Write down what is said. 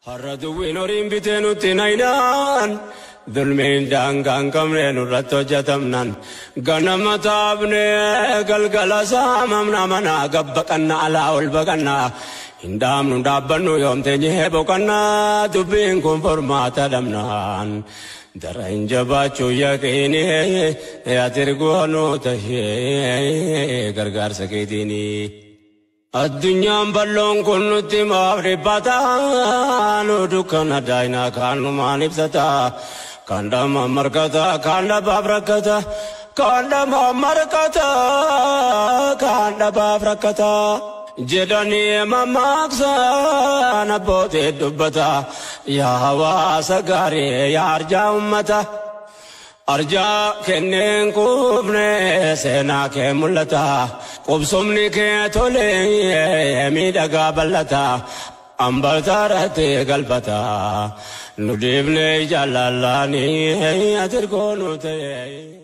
Har'a duwwiin horiin bitee nutti naynaan Dulmiin daangaan qabne nurratti hojjetamnaan ganama taabne galgala saamamna mana gabbaqanna alaa ol baqanna hin dhaabnu dhaabbannu yoom teenyee boqanna dubbiin kun furmaata dhabnaan dara hin jabaachuu yaqiini ati ergoonu tahee gargaarsa keetiini. Addunyaan bal'oon kun nutti maaf dhiphata nu dukkana daayinaa kaanumaan ibsata kan dhama markata kan dhabaaf rakkata kan dhama markata kan dhabaaf rakkata jedhanii mammaaksan abbootii dubbata yaa hawaasa gaarii yaa arjaa ummata. Arjaa kenneen quufne seenaa kee mul'ata qubsumni kee tolee miidhagaa bal'ata ambaltaarratti galfata nu dhiifne jaallallaanii ati ergoonu ta'e.